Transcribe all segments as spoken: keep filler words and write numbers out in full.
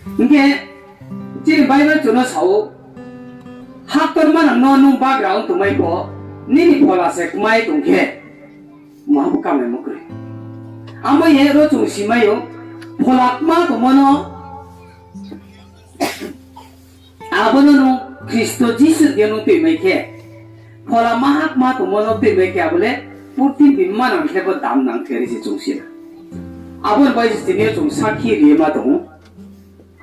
Hing khe, chini Bible chung no sa ou, haktor manang no nung bagra ong tongmai pho, nini phola se kmai tong khe, muha bo kamaimo kroi. Amo ye ro chung simai ou, phola kma tongmo no, abo no nung Khristo Jisu thing yo nung tuimai khe, phola maha kma tongmo no tuimai khe, abo le purthimbi manang khe bo dam nangther se chung si na. Abo ni bai se tini yo chung sakhi ri ye ma tong ou.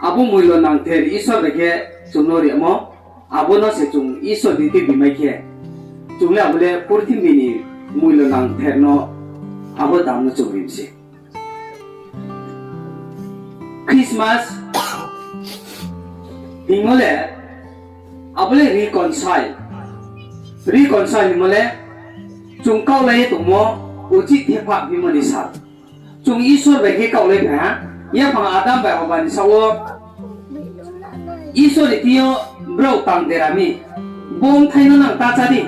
Abo moilo nangther Isor bai khe chung no rimo, abo no se chung Isor ni tuibi mai khe, chung le abo le purthimbi ni moilo nangther no abo dam no chung ri mi se. Christmas hingmo le, abo le reconcile. Reconcile hingmo le, chung kaohlai ye tongmo, uchih thepha phimo ni sal. Chung Isor bai khe kaohlai phai ha. Yaphang Adam bai Hoba ni saoh wo Isor ni thing yo brao tang dera mi, bo bthai no nang ta chá di.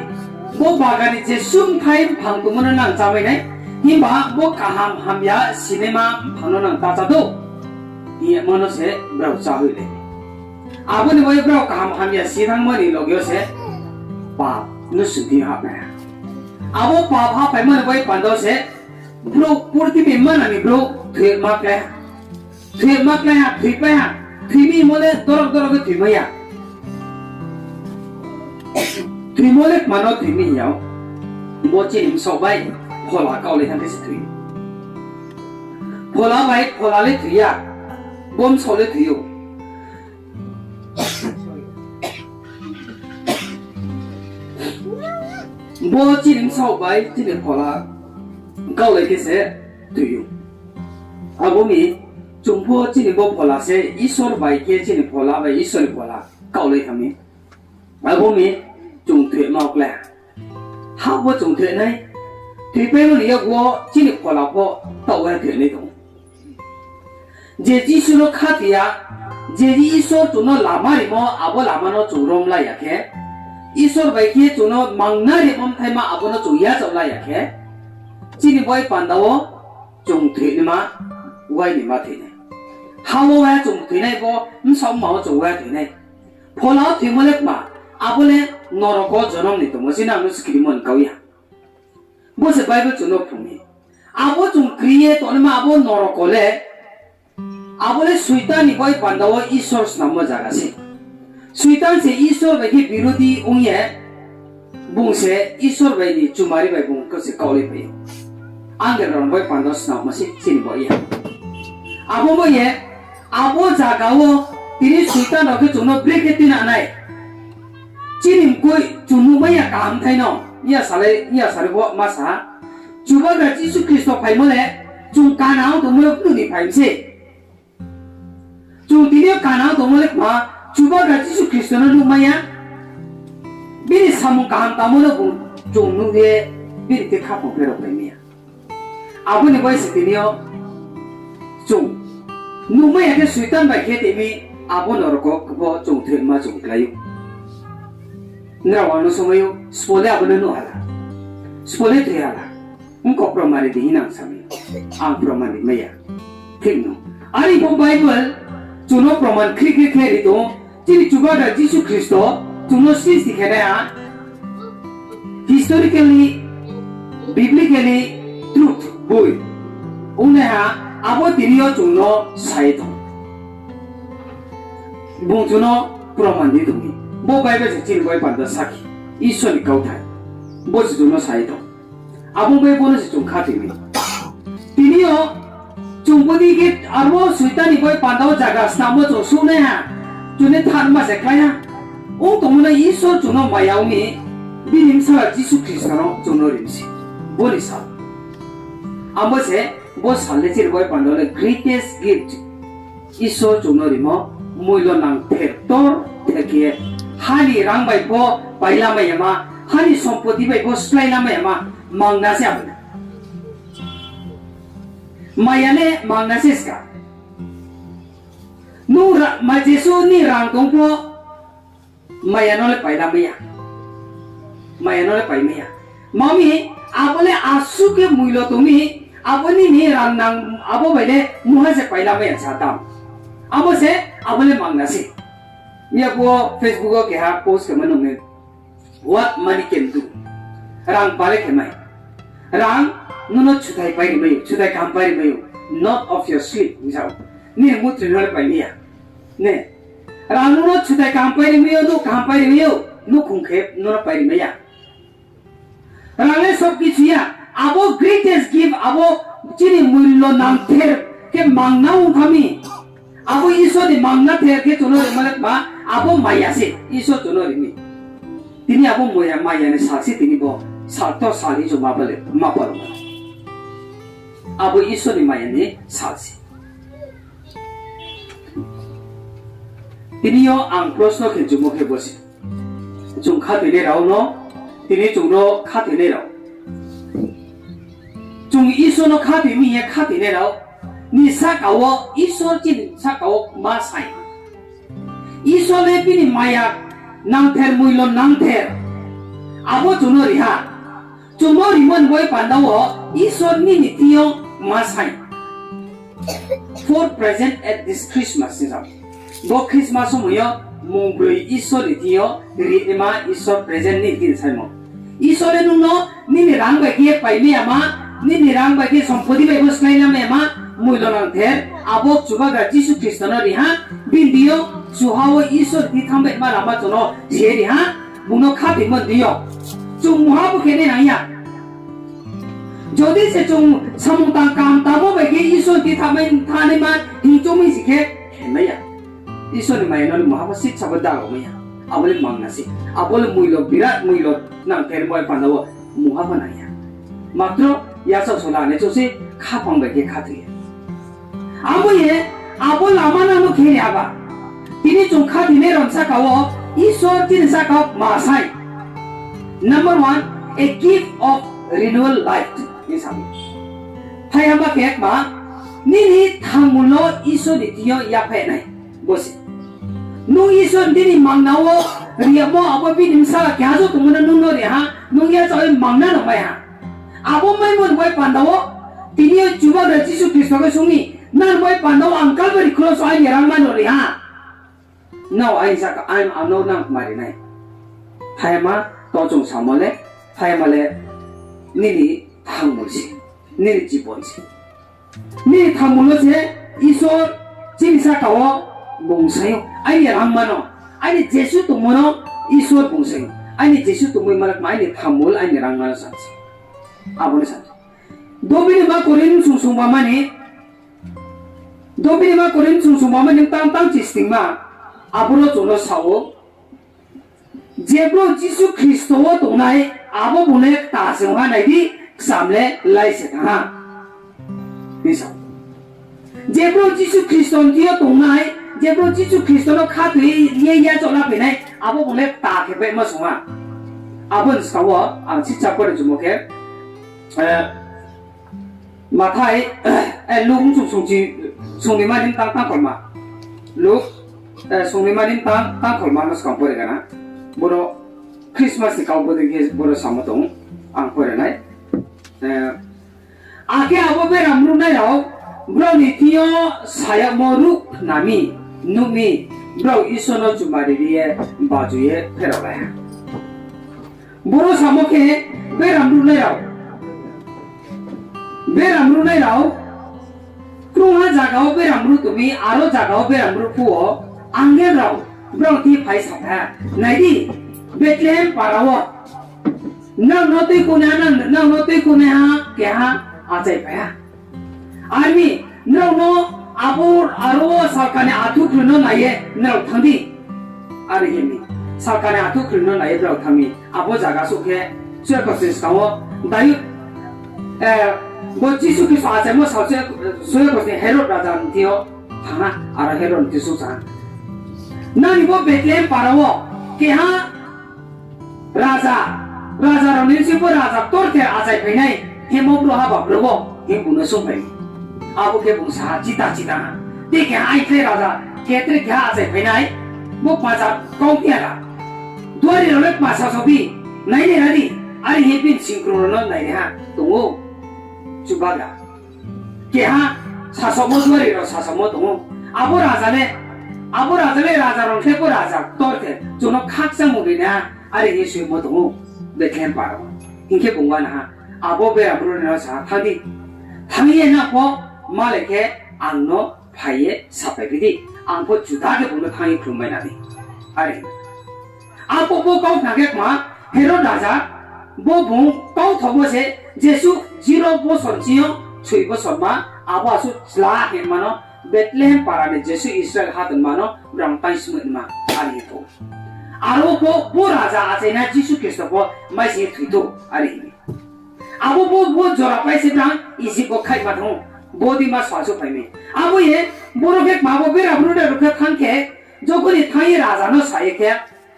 Bo bagan ni jesuh bthai mphang tongmo no nang chámai nai. Himba bo kaham hamya sinaima mphang no nang ta chá do, hing yemo no se brao chá hoih le. Abo ni bai brao kaham hamya si thanngmo ni loge yo se pap no sudi hahphai ha. Abo pap hahphaimo ni bai panda wo se brouh purthimbi manang ni brouh thoi ma klái ha. Thoi ma klái ha, thoipai ha. Thoi mi hingmo le dorok dorok khe thoi mai ya. Thoimo le kma no thoi mi hing ya. Bo chini bsaoh bai phola kaohlai thanng khe se thoi ou. Phola bai phola le thoi ya. Bo bsaoh le thoi ou. Bo chini bsaoh bai chini phola kaohlai khe se thoi ou. Abo mi chung pho chini bo phola se Isor bai khe chini phola bai Isor ni phola kaohlai thanng mi. Abo mi chung thoi ma klái ha. Ha bo chung thoi nai. Thoipaimo ni yakgu wo chini phola pho taoh ye thoi nai tong ou. Je Jisu no khathoi ya, je Isor chung no lama rimo, abo lama no chung rom la ya khe, Isor bai khe chung no mangna rimo bthaima abo no chung yachaoh la ya khe, chini bai panda wo chung thoi naima, uaini ma thoi nai. Ha wo uai chung thoi nai, bo bsaoh ma wo chung uai thoi nai. Phola wo thoimo le kma, abo le norok wo jonom ni tongmo se nang no skrimo ni kau ya. Bo se Bible chung no phrung mi. Abo chung kri ye tongnaima abo norok wo le, abo le Soitan ni bai panda wo Isor snammo zaga se. Soitan se Isor bai khe birodi ong ye, bung se Isor bai ni chumari bai bung khe se kaohlai phai ou. Angel rao bai panda wo snammo se chini bo ye. Abo bo ye, abo zaga wo tini Soitan rao khe chung no brekhe tuina nai. Chini mkoih chung nuhmai ya kaham thai no, ya salai, ya salai bo ma sa ha. Chubagra Jisu Khristo phaimo le, chung kana ong tongmo le phnuh ni phai mi se. Chung tini yo kana ong tongmo le kma, Chubagra Jisu Khristo no nuhmai ya. Bini samung kaham tangmo no bung chung nuh ye, bini khe khaphang pherao phai mi ya. Abo ni bai se tini yo chung nuhmai ya khe Soitan bai khe tei mi, abo norok wo kbo chung thoima chung klái ou. Nrao ang no somai ou, sbo le abo no nuh hala. Sbo le thoi hala. Ongkho proman ri di hing nang sa mi. Ang proman ri mai ya. Thik no. Are pho Bible chung no proman khrih khe khe ri tong ou. Chini Chubagra Jisu Khristo chung no sristi khe nai ha. Historically, biblically truth boi ongnaiha, abo tini yo chung no sa ye tong. Bung chung no proman di tong mi. Bo Bible se chini bai panda sakhi, Isor ni kauthai. Bo se chung no sa ye tong. Abo bai bo no se chung khathoi mi. Tini yo chung bo di khe aro Soitan ni bai panda wo zaga snammo chung suh nai ha. Chung ni thanma se khlai ha. Ong tongmo no Isor chung no maya ong mi, bini bsala Jisu Khristo no chung no ri mi se. Bo ni sal. Abo se, bo sal le chini bai panda wo le greatest gift. Isor chung no rimo, moilo nang ther tor ther khe, ha ni rang bai pho paila mai ya ma, ha ni sompoti bai pho splaila mai ya ma, mangna se abo le. Maya le mangna se ska. Nung ra-, ma jesuh ni rang tong pho, maya no le paila mai ya. Maya no le pai mai ya. Mami, abo le asuh khe moilo tong mi, abo nini rang nang, abo bai le mungha se paila mai ya sa tang. Abo se, abo le mangna se. Miya phuh wo Facebook wo keha post khe ma nung ni, What money can do. Rang pale khe mai. Rang nung no chuthai pai ri mai ou, chuthai kaham pai ri mai ou. Not of your sleep, hing sa ou. Nini mutri no le pai mai ya. Ne. Rang nung no chuthai kaham pai ri mai ou, nouh kaham pai ri mai ou, nouhkhong khe nung no pai ri mai ya. Rang le sob kichu ya, abo greatest gift, abo chini muilo nangther khe mangna ong tha mi. Abo Isor ni mangna ther khe chung no ri ma le ba, abo maya se Isor chung no ri mi. Tini abo maya, maya ni sal se tini bo, sal to sal hing chung ma pal, ma pal. Abo Isor ni maya ni sal se. Tini yo ang prosno khe chumo khe bo se. Chung khathoinai rao no, tini chung no khathoinai rao. Chung Isor no khathoi mi ye khathoinai rao ni sahka wo, Isor chini sahka wo ma sai. Isor le bini maya nangther, muilo nangther. Abo chung no ri ha. Chung no rimo ni bai panda wo, Isor nini thing yo ma sai. Four present at this Christmas, hing sa ou. Bo Christmas somoi yo mungbroi Isor ni thing yo rinaima Isor present ni thing saimo. Isor le nung no nini rang bai khe pai mai ya ma, nini rang bai khe sompoti bai bo slái na mai ya ma, muilo nangther, abo Chubagra Jisu Khristo no ri ha, bini deing yo, chuha wo Isor ni thing thanng bai ma lama chung no se ri ha, bung no khathoimo ni deing yo. Chung mungha bo khe nai nang ya. Jodi se chung samung tang kaham tangmo bai khe Isor ni thing thanngmai, thanngnaima hing choung mi si khe, khe mai ya. Isor ni maya no le mungha bo sitsa bo dalo mai ya. Abo le mangna se. Abo le muilo, birat muilo nangther bai panda wo mungha bo nang ya. Matro yachaoh sola nai chouh se khaphang bai khe khathoi ya. Abo ye, abo lama no no khe ri ha ba. Tini chung khathoinai rao ni sahka wo, Isor chini sahka wo ma sai. Number one, a gift of renewal life. Hing sa ou. Thai hama khe kma, nini thangmul no Isor ni thing yo yaphai nai. Bo se. Nung Isor ni thing ni mangna wo ri yamo abo bini bsala keha jo tongmo no nung no ri ha, nung yachaoh ye mangna no mai ha. Abo maimo ni bai panda wo, tini yo Chubagra Jisu Khristo khe sung mi, nang bai panda wo ang Kalbari kros wo aini rangma no ri ha. Nrao aini sahka, ang, ang no nang kma ri nai. Thai hama, to chung samo le, thai hama le, nini thangmul se, nini jibon se. Nini thangmul no se Isor chini sahka wo bung sai ou, aini rangma no, aini jesuh tongmo no Isor bung sai ou, aini jesuh tongmo ni malak ma aini thangmul, aini rangma no sa se. Abo ni sa se. Dobini ma Korinth sung sung ba mani, Dobini ma Korinth sung sung ba mani tang tang chisningma, aboro chung no sa ou, je brouh Jisu Khristo wo tongnai, abo bung le kta se ong ha, nai di, kcham le lai se thanng ha. Hing sa ou. Je brouh Jisu Khristo ni thing yo tongnai, je brouh Jisu Khristo no khathoi ye yachaoh la phai nai, abo bung le kta khe baihma sung ha. Abo ni skang wo ang sisa pore chumo khe, eh, Mathai, eh, Luk bsung sungchi, sungni ma ni tang tangkholma. Luk, eh, sungni ma ni tang tangkholma no skang pore gana. Boro Christmas ni kau bodei khe boro samo tong, ang pore nai. Eh, akhe abo beram ruhnai rao, brao ni thing yo sayagmo ruh khna mi, nuh mi, brao Isor no chumari ri ye, baju ye pherao lai ha. Boro samo khe beram ruhnai rao. Beram ruhnai rao. Krungha zaga wo beram ruh tong mi, aro zaga wo beram ruh phuh wo, angel rao brao thing phai sa ha, nai di, Bethlehem para wo, nrao no tuikhouhnaiha, nrao no tuikhouhnaiha keha achaiphai ha. Are mi, nrao no abo aro wo salka ni athuhkhroi no nai ye nrao thanng di. Are hing mi, salka ni athuhkhroi no nai ye brao thanng mi. Abo zaga souh khe, soya kosni skang wo, Dayud, eh, bo Jisu Khristo achaimo sal se, soya kosni Herod raja ni thing yo thanng ha, aro Herod ni thing souh sa ha. Nani bo Bethlehem para wo, keha raja, raja rao ni bsing pho raja ktorther achaiphai nai, hemo brouh haba brouh wo, hing bung no sungphai mi. Abo khe bung sa ha, chita chita ha. Tei keha aini khlai raja, khe tre keha achaiphai nai, bo kma ja kau phiya la. Duari rao le kma sasaoh phi, nai nai ra di, are hing bini singkrung rao no nai nai ha, tong ou. Chubagra. Keha sasaohmo duari rao sasaohmo tong ou. Abo raja le, abo raja le raja rao khe pho raja ktor khe, chung no khakchangmo ri nai ha, are hing ye soimo tong ou, Bethlehem para wo. Hing khe bung uana ha, abo bera bru rao no sa ha, thanng di, thanng ye nang pho, malai khe ang no phai ye sapai phi di, ang pho juda khe bung no thanng ye khlum mai na di. Are Arphuh bo kau khna khe kma, Herod raja, bo bung kauthamo se, jesuh zero bosor ching yo soi bosor ma, abo asuh chla hingma no, Bethlehem para ni jesuh Israel ha tongma no brang taismoi ma, are hing thou. Aro pho bo raja achainai Jisu Khristo pho maising ye thoi thou, are hing mi. Abo bo, bo jora pai se brang Egypt wo khaihma thanng ou, bo dei ma sasuh phai mi. Abo ye, boro khe kma bo bera bru rao khe thanng khe, jokhon ni thanng ye raja no sa ye khe,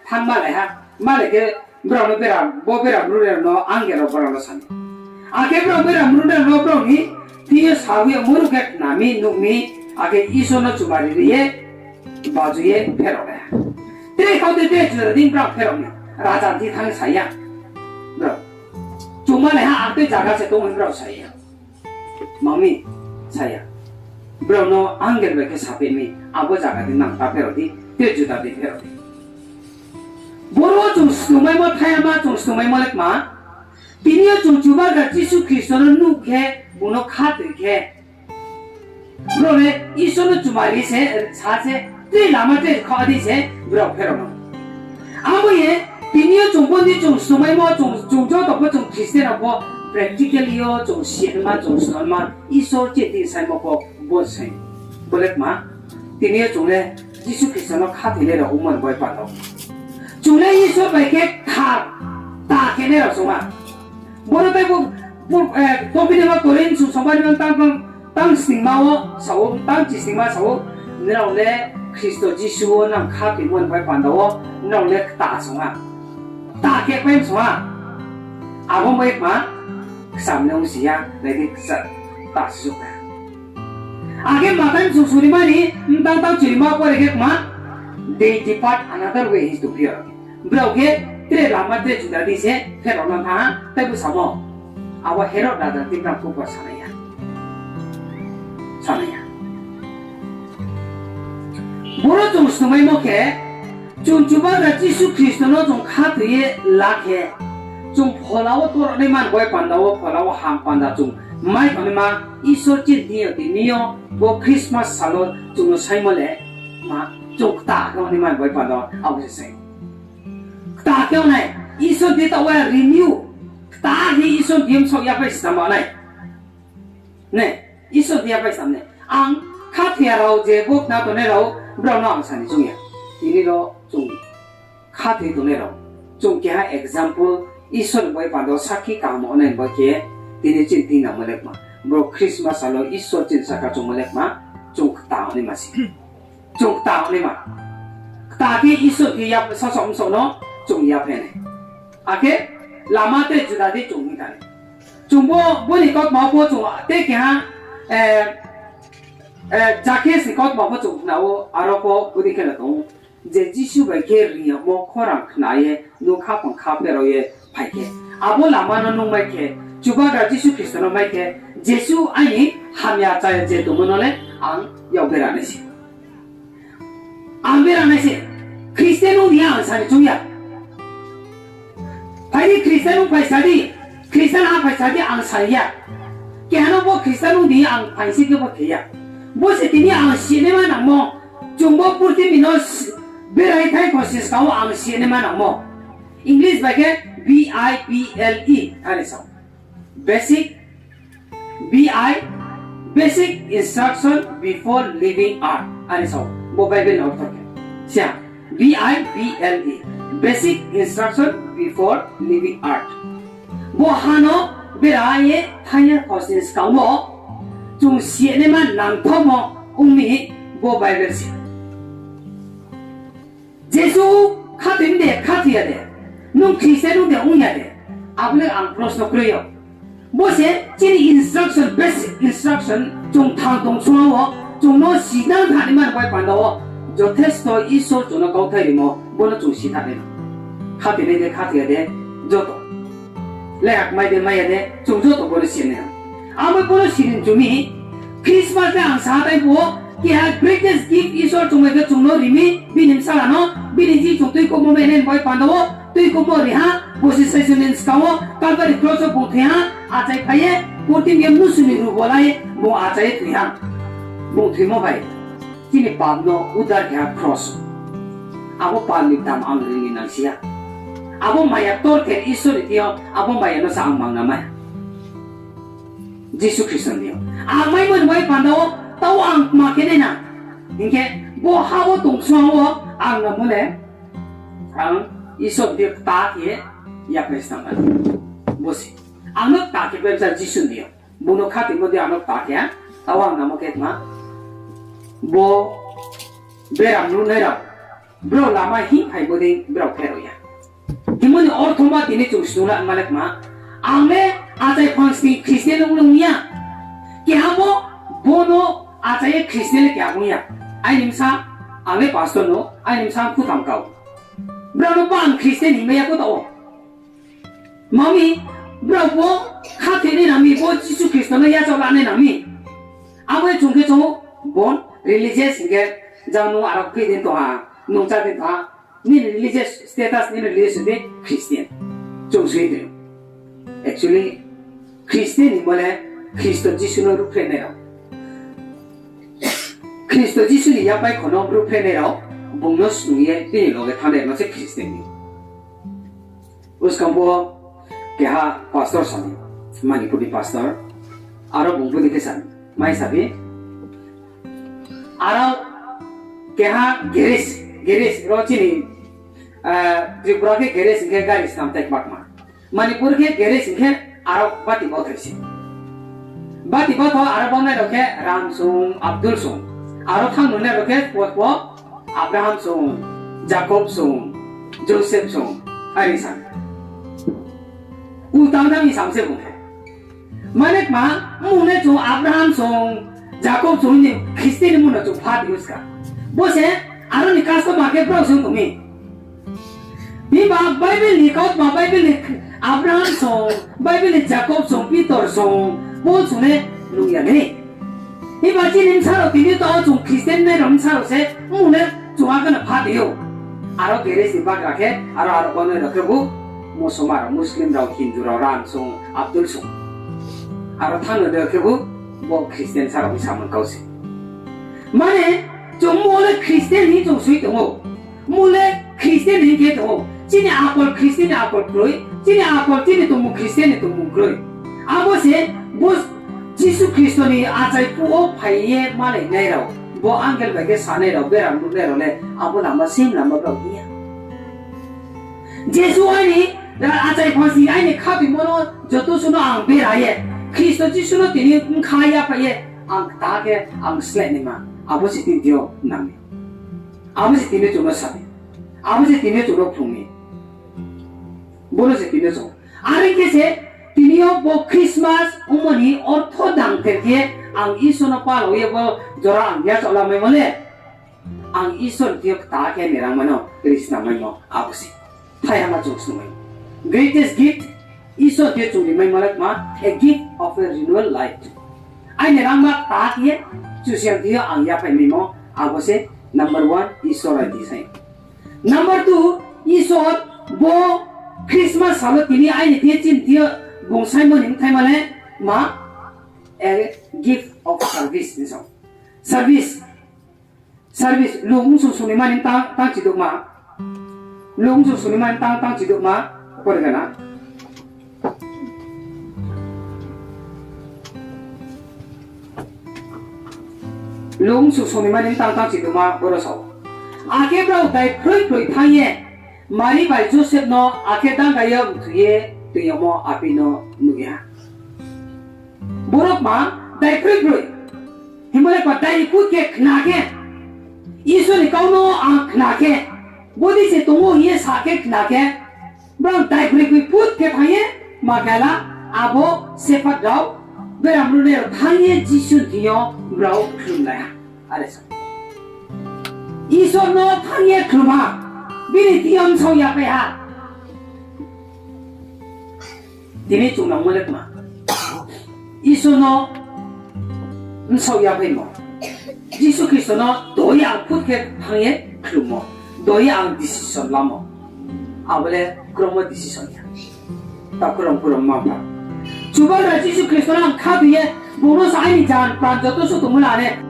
thanng malai ha, malai khe brao no bera, bo bera bru rao no angel rao brao no sa mi. Akhe brao bera bru rao no brao ni thing yo sa ye muru khe khna mi, nuh mi, akhe Isor no chumari ri ye, baju ye pherao nai ha. Tre kau de tre juda dei brao pherao mi, raja thing thanng sa ya. Brao chungma nai ha, ang tei zaga se tong hing brao sa ya. Mang mi, sa ya. Brao no angel bai khe saphi mi, abo zaga dei nang ta pherao di, tre juda dei pherao di. Boro chung snungmaimo thaiha ma, chung snungmaimo le kma. Tini yo chung Chubagra Jisu Khristo no nuh khe, bung no khathoi khe, brao le Isor no chumari se, sa se, tre lama tre kha di se, brao pherao no. Abo ye, tini yo chung bo ni chung snungmaimo, chung, chung joto pho chung Christian rao pho practically yo chung sinaima, chung snungma, Isor chini thing saimo pho bo se. Bo le kma, tini yo chung le Jisu Khristo no khathoinai rao ongmo ni bai panda wo. Chung le Isor bai khe kthar, kta khenai rao song ha. Boro tei bo, bo, eh, tophi ni ma Korinth sung songba ni ma tang, tang, tang sningma wo sa ou, tang chi sningma sa ou, nrao le Khristo Jisu wo nang khathoimo ni bai panda wo, nrao le kta song ha. Kta khe pai song ha. Abo bai kma, kcham le ongsi ya, nai di kcha, kta suh kha. Akhe Mathai sung sungri ma ni, mtang tang chiri ma pore khe kma, they depart another way hing tongphi yo. Brao khe tre lama tre juda di se pherao no thanng ha, tei bo samo. Abo Herod raja thing brao kupa sanai ya. Sanai ya. Boro chung snungmaimo khe, chung Chubagra Jisu Khristo no chung khathoi ye la khe, chung phola wo toronaima ni bai panda wo, phola wo ham panda chung mai tongnaima, Isor chini thing yo, tini yo, bo Christmas sal wo chung no saimo le, ma, chung kta khe ongnaima ni bai panda wo, abo se sai. Kta khe ongnai, Isor di taoh wa renew, kta khe Isor di msaoh yaphai snam nai. Ne, Isor di yaphai snam nai. Ang khathoiya rao je bo khna tongnai rao, brao no ang sani choung ya. Tini rao chung khathoi tongnai rao. Chung keha example, Isor ni bai panda wo sakhi kaham ongnai bai khe, tini chini thing nangmo le kma. Boro Christmas sal wo Isor chini saka chungmo le kma, chung kta ongnaima se. Chung kta ongnaima. Kta khe Isor khe yap, sasaoh msaoh no chung yaphai nai. Akhe lama tre juda di chung hing kha nai. Chung bo, bo ni kautma pho chung tei keha, eh, eh, Zakheus ni kautma pho chung khna ou, aro pho bodei khe no tong ou. Je Jisu bai khe ring yagmo khorang khna ye, nung khaphang kha pherao ye phai khe. Abo lama no nung mai khe, Chubagra Jisu Khristo no mai khe, jesuh aini hamya chaya je tongmo no le ang yak bera nai se. Ang bera nai se, Christian ong di ang sani choung ya. Phai di Christian ong phaisa di, Christian ha phaisa di ang sa ya. Keha no bo Christian ong di ang phaisa khe bo khe ya. Bo se tini ang sinaima nangmo, chung bo purthimbi no s-, berai thai kosis ka wo ang sinaima nangmo. English bai khe B I B L E are sao. Basic, B I, basic instruction before leaving earth. Are sao, bo Bible ni ortho khe. Sia, B I B L E, basic instruction before leaving earth. Bo ha no bera ye thangya khosni skang wo, chung sinaima nangthaomo ong mi bo Bible se. Jesu khathoi de, khathoi ya de, nung Christian ong de, ong ya de, abo le ang prosno kroi ou. Bo se chini instruction, basic instruction, chung thang tong song wo, chung no sinang thani man bai panda wo, jothesto Isor chung no kauthai rimo, bo no chung si thani. Khathoi de, khathoi ya de, joto. Leha mai de, mai ya de, chung joto bo no si nai. Abo bo no si ni chung mi, Christmas le ang sa tai bo, Keha greatest gift Isor chung bai khe chung no ri mi, bini bsala no, bini jing chung tuikhouhmo mene bai panda wo, tuikhouhmo ri ha, bosi saisoni skang wo, Calvary cross wo bung thoi ha, achai phai ye, purthimbi yo mnusu ni ruh bo la ye, bung achai ye thoi ha. Bung thoimo bai, chini pap no udar khe ha cross. Abo pap ni dam ang ri ni nangsi ya. Abo maya torther Isor ni thing yo, abo maya no sa ang mangna mai. Jisu Khristo ni yo. Ang maimo ni bai panda wo, tau ang kma khe nai na. Hing khe, bo ha wo tong song wo, ang no mole, ang Isor ni thing yo kta khe, yapai snam na. Bo se. Ang no kta khe bebsa Jisu ni yo. Bung no khathoimo dei ang no kta khe, tau ang namo khe tma. Bo beram nuhnai rao. Brao lama hing phaimo dei brao pherao ya. Hingmo ni ortho ma tini chung snung la male kma. Ang le achai phangsni Christian ong nung ya. Keha bo, bo no achai ye Christian le keha ong ya. Aini bsa, ang le pastor no, aini bsa ang khutham kau. Brao no ba ang Christian hingmai ya kho tao. Mami, brao bo khathoinai nang mi, bo Jisu Khristo no yachaoh lanai nang mi. Abo ye chung khe chung bon religious hing khe, jang nung aro khe din tong ha, nung chá din tong ha, nini religious status, nini religious de Christian. Chung sui de. Actually, Christian ni mole Khristo Jisu no ruhphrehnai rao. Khristo Jisu ni yapai kho no ruhphrehnai rao, bung no snung ye tini loge thanngnai rao no se Christian ni. Uskang bo keha pastor sa mi, Manipur ni pastor, aro bung budi khe sa mi, mai sa mi, aro keha garage, garage ro chini, Tripura khe garage hing khe gari snam tai kbakma. Manipur khe garage hing khe aro bati bathai se. Bati batho aro bangnai rao khe Ram song, Abdul song. Aro thanng nungnai rao khe po po Abraham song, Jakob song, Joseph song, ari sa. Ulta nang ni sam se bung khe. Mane kma, mung le chung Abraham song, Jakob song ni Christian ni mung no chung pha di uska. Bo se, aro ni customer khe brao song tong mi. Himba Bible ni kautma, Bible ni Abraham song, Bible ni Jakob song, Pitor song, Paul song le nung ya ni. Himba chini bsa rao tini tao chung Christian nai rao bsa rao se, mung le chung akhe no pha di ou. Aro garage ni bagra khe, aro aro bangnai rao khe bu, Musulman rao, Muslim rao, Hindu rao, Ram song, Abdul song. Aro thanng nungnai rao khe bu, bo Christian sa rao ni samung kau se. Mane, chung mung le Christian hing chung sui tong ou. Mung le Christian hing khe tong ou. Chini akol Christian ni akol kroi, chini akol chini tongmung Christian ni tongmung kroi. Abo se bo Jisu Khristo ni achai phuh wo phai ye malainai rao, bo angel bai khe sanai rao, beram nuhnai rao le, abo lama same lama brao hing ya. Jisu aini, achai phangsni aini khathoimo no joto suh no ang bera ye, Khristo Jisu no tini bkha yaphai ye, ang kta khe ang slehnaima, abo se tini yo nang mi. Abo se tini chung no sa mi. Abo se tini chung no phrung mi. Bo no se tini chung. Are khe se tini yo bo Christmas ongmo ni ortho dangther khe ang Isor no pal ye bo jora ang yachaoh lamaimo le. Ang Isor thing yo kta khe aini rangma no ri snam maimo abo se. Thai hama chung snung mai. Greatest gift, Isor thing yo chung ri maimo le kma, a gift of a renewal life. Aini rangma kta khe, Kchusoyang thing yo ang yaphai maimo, abo se number one, Isor bai di sai. Number two, Isor bo Christmas sal wo tini aini thing yo chini thing yo bung saimo ni bthaima le kma, a gift of service ni song. Service. Service, Luk bsung sung ni mani tang, tang chidouhma. Luk bsung sung ni mani tang, tang chidouhma. Pore gana. Luk bsung sung ni mani tang, tang chidouhma, boro sao. Akhe brao dai phroi phroi thanng ye, Mari bai Joseph no akhe danga ye mthu ye toing yagmo aphi no nuh ya. Borok ma dai phroi phroi. Himba le pa dai phut khe khna khe, Isor ni kau no ang khna khe, bodei se tong ou hing ye sa khe khna khe, brao dai phroi phroi phut khe thanng ye, ma khe la, abo shepherd rao, beram rune rao thanng ye Jisu ni thing yo brao khlumlai ha. Are sa. Isor no thanng ye khlum ha, bini thing yo bsaoh yaphai ha. Tini chung nangmo le kma. Isor no bsaoh yaphaimo. Jisu Khristo no doi ang phut khe thanng ye khlummo, doi ang decision lamo, abo le kromo decision ya. Takhu rao, bung rao mma mpha, Chubagra Jisu Khristo no ang khathoi ye, bung no sa aini jan pran joto suh tongmo la ne.